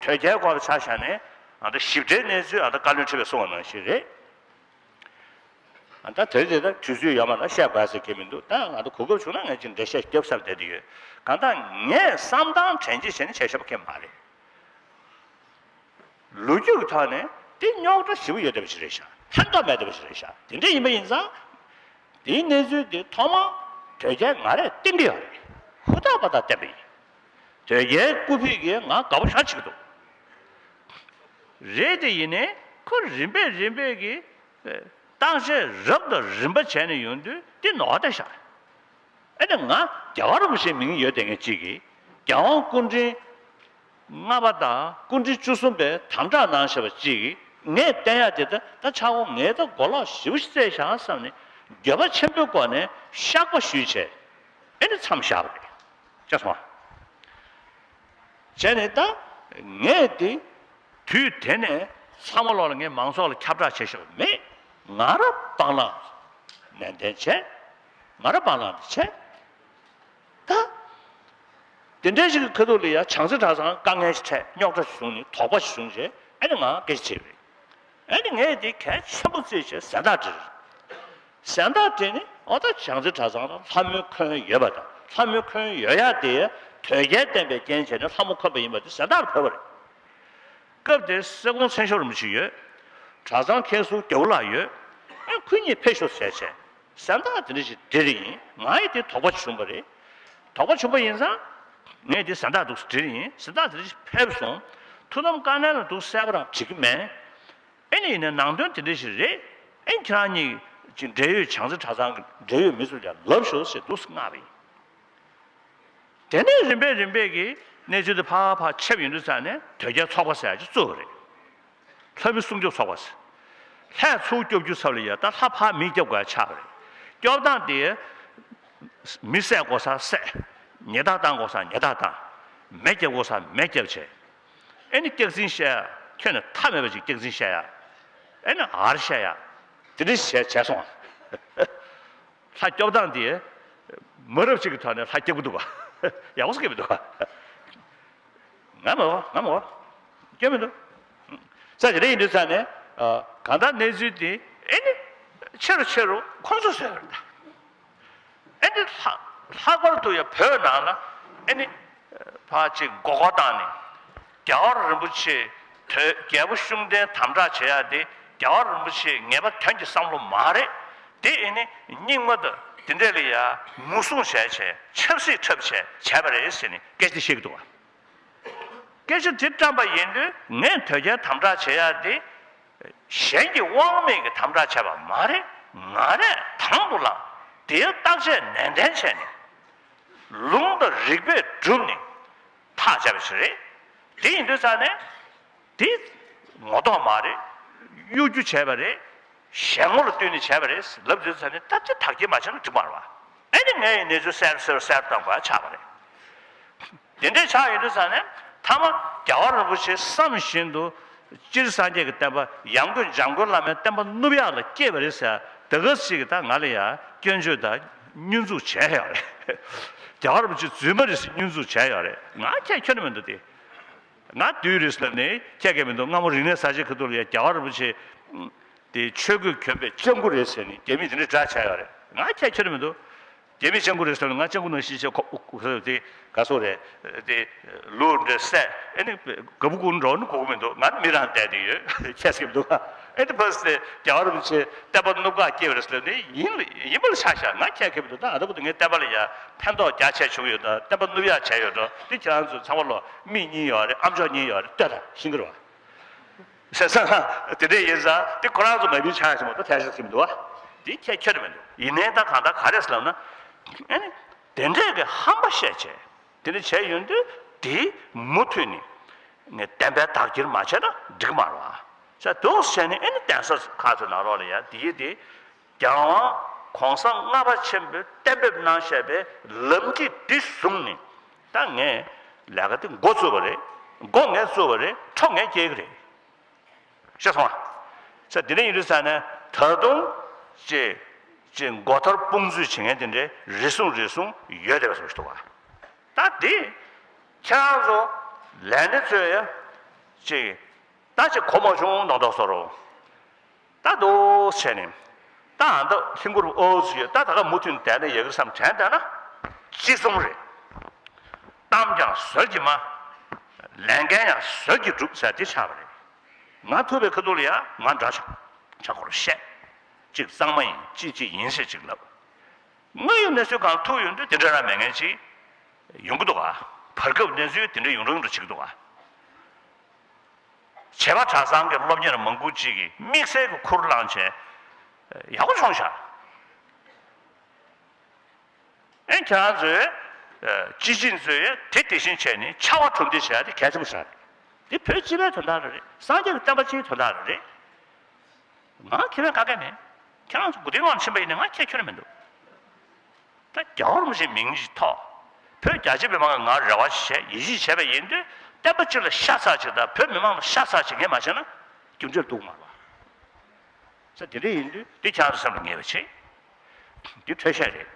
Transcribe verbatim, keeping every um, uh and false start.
དོལ་རྒྱལ་སྐོར་ལ་ཆ་བཞག་ནས་ཨ་ད་ཞིབ་ཕྲའི་གནས་ཚུལ་ཨ་ད་བཀའ་བློན་ཁྲི་པས་གསུངས་པ་ནང་བཞིན་རེད། ཨ་ད་དེ་དེ་ད་དུས་ཚོད་ཡོད་མ་རེད། བཤད་དགོས་ཟེར་གྱི་མི་འདུག་ད་ང་ད་གོ་སྐབས་བྱུང་ན་ངས་ཅིག་འགྲེལ་བཤད་རྒྱབ་བསམ་བསྡད་དེ་ཡོད། གང་ལྟར་ངས་བསམ་སྟངས་དྲན་གཅིག་བྱས་ནས་བྱས་ཤོར་བ་གང་ཡང་མ་རེད། ལོ་རྒྱུས་ཀྱི་ཐོག་ནས་དེ་རྙོག་དྲ་ཞེ་པོ་ཡོད་བསྡད་པ་ཞིག་རེད་ཤག་ཕན་ཐོགས་མེད་བསྡད་པ་ཞིག་རེད་ཤག་དེ་འདྲ་ཡིན་པ་ཡིན་ཙང་། དེའི་གནས་ཚུལ་དེ་ཐོག་མར་དོལ་རྒྱལ་ང་རས་བསྟན་གྱི་ཡོད་རེད། ཧུར་ཐག་པ་ཐག་བསྟན་པ་ཡིན། དོལ་རྒྱལ་སྐུ་ཕེབས་ཀྱིས་ང་དགའ་པོ་ཞེ་དྲག་བྱེད་ཀྱི་འདུག་རེད་དེ་ཡིན་ནའི་ཁོ་རིམ་པས་རིམ་པས་ཀྱིས་བརྟག་དཔྱད་རབ་དང་རིམ་པ་བྱས་ནས་ཡོང་དུས་དེ་ནོར་བསྡད་ཤག་ཨེ་ནི་ང་རྒྱལ་བ་རིན་པོ་ཆེའི་མིང་ཡོད་བསྡད་མཁན་གཅིག་གིས་རྒྱལ་དབང་སྐུ་ཕྲེང་ལྔ་པ་དང་སྐུ་ཕྲེང་བཅུ་གསུམ་པས་དམ་བསྒྲགས་གནང་བཞག་པ་གཅིག་གིས་ངས་བསྟན་ཡག་དེ་ད་ད་ཆག་སྒོ་ངས་ད་གོ་ལོག་ཞེ་པོ་ཞིག་བཙལ་བཞག་བསམ་ནས་འགྱོད་པ་ཆེན་པོའི་སྒོ་ནས་བཤགས་པ་ཞུས་བྱས་ཨེ་ནི་མཚམས་བཞག་པ་རེད། ཅེས་སོང་། བྱས་ནས་ད་ངས་དེ་དུས་དེ་ནས་ཚང་མ་ལོག་ལ་ངས་མང་ཚོགས་ལ་ཁྱབ་བསྒྲགས་བྱེད་ཤོག་མེད། ང་ར་སྤང་བླང་ནན་ཏན་བྱས། ང་ར་སྤང་བླང་དེ་བྱས། ད་དེ་འདྲའི་ཞིག་གི་ཁ་ཐུག་ལ་ཡ་བྱང་རྩེ་གྲྭ་ཚང་དཀའ་ངལ་ཞིག་འཕྲད། རྙོག་དྲ་ཞིག་བྱུང་ནས་དོགས་པ་ཞིག་བྱུང་རྗེས་ཨེ་ནི་ང་སྐད་ཆ་དྲིས་པ་རེད། ཨེ་ནི་ངས་དེ་གལ་ཆེན་པོ་བརྩིས་བྱས་གཟེངས་རྟགས་བྲིས། གཟེངས་རྟགས་བྲིས་ནས་ཨོ་ད་བྱང་རྩེ་གྲྭ་ཚང་ལ་ལྷ་མོའི་འཁོན་ཡོད་པ་དང་ལྷ་མོའི་འཁོན་ཡོད་ཡག་དེ་དོལ་རྒྱལ་བསྟེན་པའི་རྐྱེན་བྱས་ནས་ལྷ་མོ་འཁོན་པ་ཡིན་པ་དེ་གཟེངས་རྟགས་ལ་ཕུལ་བ་རེད། སྐབས་དེར་སེ་གོང་མཚན་ཤོར་རིན་པོ་ཆེ་ཡོད། གྲྭ་ཚང་མཁན་ཟུར་རྒྱ་བོ་ལགས་ཡོད། ཨེ་ཁོ་གཉིས་ཕེབས་ཤོག་ཟེར་བྱས། གཟེངས་རྟགས་དེ་འདྲ་ཞིག་འབྲི་རེ་ཡིན། ང་ཡི་དེ་དོགས་པ་བྱུང་བ་རེད། དོགས་པ་བྱུང་བ་ཡིན་ཙང་། ངས་དེ་གཟེངས་རྟགས་འདུག་སེ་འབྲི་རེ་ཡིན། གཟེངས་རྟགས་དེ་འདྲ་ཞིག་ཕེབས་སོང་། ཐུགས་དམ་བཀའ་ནན་ལ་འདུག་གསལ་པོ་རང་བྲིས་ཀྱི་མེད། ཨེ་ནི་ཡིན་ན་ནང་དོན་དེ་འདྲ་ཞིག་རེད། ཨེ་ཁྱེད་རང་གཉིས་ཀྱི་འབྲེལ་ཡོད་བྱང་རྩེ་གྲྭ་ཚང་གི་འབྲེལ་ཡོད་མི་ཚོ་ལ་ལབ་ཤོག་ཟེར་འདུག་སེ་མངགས་པ་ཡིན། དེ་ནས་རིམ་པས་རིམ་པས་ཀྱིས་གནས་ཚུལ་དེ་ཕར་ཕར་ཁྱབ་ཡོང་དུས་ཙང་ནས་དོལ་རྒྱལ་ཚོགས་པ་ཟེར་ཡག་ཅིག་བཙུགས་པ་རེད། ལྷ་མི་སྲུང་སྐྱོབ་ཚོགས་པ་ཟེར། ལྷས་ཚུར་སྐྱོབ་རྒྱུ་ཚབ་ལ་ཡ་ད་ལྷ་ཕར་མི་སྐྱོབ་དགོས་ཡ་ཆགས་པ་རེད། སྐྱོབ་སྟངས་དེ་མི་བསད་དགོས་སར་བསད། ཉེས་རྡུང་བཏང་དགོས་སར་ཉེས་རྡུང་བཏང་། མེ་བརྒྱབ་དགོས་སར་མེ་བརྒྱབ་བྱས། ཨེ་ནི་སྐྱག་རྫུན་བཤད་ཡ་ཁྱོན་ནས་མཐའ་མེད་པ་ཅིག་སྐྱག་རྫུན་བཤད་ཡ། ཨེ་ནི་ཨར་བཤད་ཡ། དེ་འདྲ་བྱས་བྱས་སོང་། ལྷ་སྐྱོབ་སྟངས་དེ་མ་རབས་ཅིག་གི་ཐོག་ནས་ལྷ་སྐྱོབ་ཀྱི་འདུག་ག་ཡག་པོ་བཟོ་གི་མི་འདུག་ག་ང་མ་འོ་ང་མ་འོ་སྐྱོབ་མི་འདུག་ས་དེ་འདྲ་ཡིན་དུས་ཙང་ནས་གང་ལྟར་གནས་ཚུལ་དེ་ཨེ་ནི་ཆེ་རུ་ཆེ་རུ་ཁོང་ཚོ་བཟོས་པ་རེད་ད། ཨེ་ནི་ལྷག་ལྷག་པར་དུ་ཡང་བོད་ནང་ལ་ཨེ་ནི་ཕར་ཅིག་མགོ་སྐོར་བཏང་ནས་རྒྱལ་བ་རིན་པོ་ཆེ་དོལ་རྒྱལ་པོ་ཤུགས་ལྡན་དམ་དྲག་བྱེད་ཡ་དེ་རྒྱལ་བ་རིན་པོ་ཆེ་ངེས་པ་དོན་གྱི་བསམ་བློ་མ་རེད། དེ་ཨེ་ནི་རྙིང་མ་དང་དེ་འདྲས་ལ་ཡ་ངོ་སྲུང་བྱས་བྱས་ཆབ་སྲིད་འཁྲབ་བྱས་བྱས་པ་རེད་ཟེར་ནས་སྐད་ཆ་དེ་བཤད་ཀྱི་འདུག་བ། སྐད་ཆ་དེ་བཀྲམ་པ་ཡིན་དུས་ངས་དོལ་རྒྱལ་དམ་དྲག་བྱེད་ཡ་དེ། གཞན་གྱི་དབང་མེད་ཀྱི་དམ་དྲག་བྱས་པ་མ་རེད། ང་རས་དང་དུ་བླངས། དེའི་བརྟག་དཔྱད་ནན་ཏན་བྱས་ནས། ལུང་དང་རིགས་པས་བསྒྲུབས་ནས་ཐག་བཅད་པ་ཞིག་རེད། དེ་ཡིན་དུས་ཙང་ནས། དེ་ངོ་ཐོག་མ་རེད། གཡོ་སྒྱུ་བྱས་པ་རེད། གཞན་ངོ་ལ་བསྟུན་ནས་བྱས་པ་རེད་ལབ་དུས་ཙང་ནས་ད་ཅི་དག་སྐྱེལ་མ་བྱས་ན་འགྲིག་མ་རེད་བ། ཨེ་ནི་ངས་ཡིན་གནས་ཚུལ་གསལ་གསལ་གསལ་བཏང་དགོས་ཆགས་པ་རེད། དེ་འདྲས་ཆགས་ཡོང་དུས་ཙང་ནས་མཐའ་མ་རྒྱལ་བ་རིན་པོ་ཆེ་བསམ་བཞིན་དུ་སྤྱིར་སངས་རྒྱས་ཀྱི་བསྟན་པ་ཡང་སྒོས་འཇམ་མགོན་བླ་མའི་བསྟན་པ་བསྣུབ་ཡག་ལ་སྐྱེས་པ་རེད་ཟེར་ད་ག་ཞིག་གིས་ད་ང་ལ་ཡང་སྐྱོན་བརྗོད་དང་བསྙོན་འཛུགས་བྱས་ཡོད་རེད། རྒྱལ་བ་རིན་པོ་ཆེ་རྫུན་མ་རེད་ཟེར་བསྙོན་འཛུགས་བྱས་ཡོད་རེད། ང་ཁྱད་ཁྱོན་ནས་མི་འདུག་སྟེ། ང་བདུད་རེད་ཟེར་ནས་ཁྱད་ཁྱད་མི་འདུག་སྔ་མོ་རིག་གནས་གསར་བརྗེའི་ཁ་ཐུག་ལ་ཡང་རྒྱལ་བ་རིན་པོ་ཆེ་དེ་ཆོས་གོས་གྱོན་པའི་སྤྱང་ཀི་རེད་ཟེར་ནས་རྒྱ་མི་དེ་འདྲ་འདྲ་ཆགས་ཡོད་རེད། ང་ཁྱད་ཁྱོན་ནས་མི་འདུག་རྒྱ་མི་སྤྱང་ཀི་རེད་ཟེར་ནས་ང་སྤྱང་ཀི་ནང་བཞིན་བྱས་ཁོ་དེ་ག་སོ་རེད་དེ་ལུག་འདྲ་བསད་ཨེ་ནི་ག་བུ་གུ་འགྲོ་ནི་གོ་གི་མི་འདུག་ང་མི་རང་བསྡད་དེ་ཡོད་ཁྱད་སེ་མི་འདུག་ཨེ་ནི་ཕ་སེ་རྒྱལ་བ་རིན་པོ་ཆེ་བསྟན་པ་བསྣུབ་ག་སྐྱེས་པ་རེད་ཟེར་ནས་ཡིན་ཡིན་པ་ལ་ཆ་བཞག་ང་ཁྱད་ཁྱད་མི་འདུག་ད་ང་ད་བུ་དུ་ངའི་བསྟན་པ་ལ་ཡ་ཕན་ཐོགས་རྒྱ་ཆེ་བྱུང་ཡོད་ད་བསྟན་པ་བསྣུབ་ཡག་བྱས་ཡོད་འགྲོ་འདི་ཁྱེད་རང་ཚོ་ཚང་མ་ལོ་མིག་གཉིས་ཡོད་རེད་ཨམ་ཅོག་གཉིས་ཡོད་རེད་ལྟོས་དང་ཤིང་གི་རེད་བ། བྱས་ཙང་དེ་འདྲས་ཡིན་ཙང་དེ་ཁོ་རང་ཚོ་མ་བིན་ཆགས་ཞིག་མ་གཏོགས་ཐལ་ཤག་ཟིན་མི་འདུག་བ། དེ་ཁྱད་ཁྱོད་མི་འདུག་ཡིན་ནའི་ད་གང་ལྟར་ག་རེ་ཟེར་ལབ་ན། ཨ་ནི་དེ་འདྲས་ཀྱི་ཧམ་པ་བཤད་བྱས་དེ་འདྲ་བྱས་ཡོང་དུས་དེ་མུ་མཐུད་ནས་ངས་བདེན་པའི་བདག་གྱེར་མ་བྱས་ན་འགྲིག་མ་རེད་བ། ས་དུང་བྱས་ནས་ཨ་ནི་གདན་ས་ཁག་ཚོ་ནང་ལོགས་ལ་ཡ་དེ་ཡི་དེ་རྒྱལ་དབང་གོང་ས་ལྔ་པ་ཆེན་པོས་གཏན་འབེབས་གནང་བཞག་པའི་ལམ་གྱི་དེ་བཟུང་ནས། ད་ངས་ལས་ཀ་དེ་འགོ་བཙུགས་པ་རེད། འགོ་ངས་བཙུགས་པ་རེད། འཕྲོ་ངས་སྐྱེལ་གི་རེད། ཤེས་སོང་ང་། ས་དེ་འདྲ་ཡིན་དུས་ཙང་ནས་ད་དུང་ཅེ་ཅེ་མགོ་ཐར་དཔུང་འཛུལ་བྱེད་མཁན་དེ་འདྲའི་རེ་ཟུང་རེ་ཟུང་ཡོད་བསྡད་པ་བཟོ་ཞིག་འདུག་ག་ད་དེ་ཁྱེད་རང་ཚོ་ལས་སྣེ་ཚོས་ཡ་ ཅིག་ད་ཅིག་གོ་མ་བྱུང་མདོག་མདོག་བཟོ་རོགས། ད་འདུག་བྱས་ནས། ད་ཨ་མདོ་ཧིན་གུར་ཨོ་ཟི་ཡོད་ད་ད་ག་མུ་མཐུད་བསྡད་ན་ཡག་གི་བསམ་དྲན་བསྡད་ན། ཅི་གསུང་རེད། གཏམ་ཀྱང་ཟོལ་གྱིས་སྨྲ། ལས་འགན་ཡང་ཟོལ་གྱིས་སྒྲུབ་ཟེར་དེ་ཆགས་པ་རེད། ང་ཐུབ་པའི་ཁ་ཐུག་ལ་ཡང་ང་འདྲ་ཆགས་ཆགས་སྐོར་བཤད། གཅིག་གཙང་མ་ཡིན་གཅིག་གཅིག་ཡིན་ཟེར་གཅིག་ལབ། དངོས་ཡོད་གནས་ཚུལ་གང་ཐུག་ཡོང་དུས་དེ་འདྲ་ར་མེད་མཁན་ཅིག་ཡོང་གི་འདུག་ག་བར་སྐབས་གནས་ཚུལ་དེ་འདྲ་ཡོང་རུང་འགྲོ་བྱེད་ཀྱི་འདུག་ག་བྱེས་པ་གྲྭ་ཚང་གི་སློབ་གཉེར་མང་པོ་ཅིག་གིས་དམིགས་བསལ་གྱི་ཁུར་བླངས་བྱས་ཡག་པོ་བྱུང་ཤག་ཨེ་ཁྱེད་རང་ཚོས་སྤྱི་བྱིངས་ཚོས་དེ་དེ་བཞིན་བྱས་ནས་ཕྱར་བ་གྲུ་འདེགས་བྱས་ཏེ་གལ་ཆེན་པོ་ཞིག་རེད། དེ་བོད་སྤྱི་པའི་དོན་དག་རེད། སངས་རྒྱས་ཀྱི་བསྟན་པ་སྤྱིའི་དོན་དག་རེད། ང་ཁྱེད་རང་ག་གེ་མེད། ཁྱེད་རང་ཚོ་དགུ་སྟོན་དབང་ཕྱིན་པ་ཡིན་ན་ང་ཁྱེད་ཁྱོན་ནས་མི་འདུག་ད་རྒྱལ་བ་རིན་པོ་ཆེའི་མིང་ཞིག་ཐོགས། བོད་རྒྱ་ཆེ་བའི་མང་ང་རེ་བ་བྱས་ཡིད་ཆེས་བྱས་པ་ཡིན་དུས་བསྟན་པ་སྤྱི་ལ་ཤ་ཚ་ཅིག་དང་བོད་མི་མང་ལ་ཤ་ཚ་ཅིག་ངས་མ་བྱས་ན་རྒྱུ་འབྲས་འདུག་མ་རེད་པ། ས་དེ་འདྲ་ཡིན་དུས་འདི་ཁྱེད་རང་ཚོ་སེམས་ལ་ངེས་པ་བྱེད། འདི་འཕྲོས་བཤད་རེད།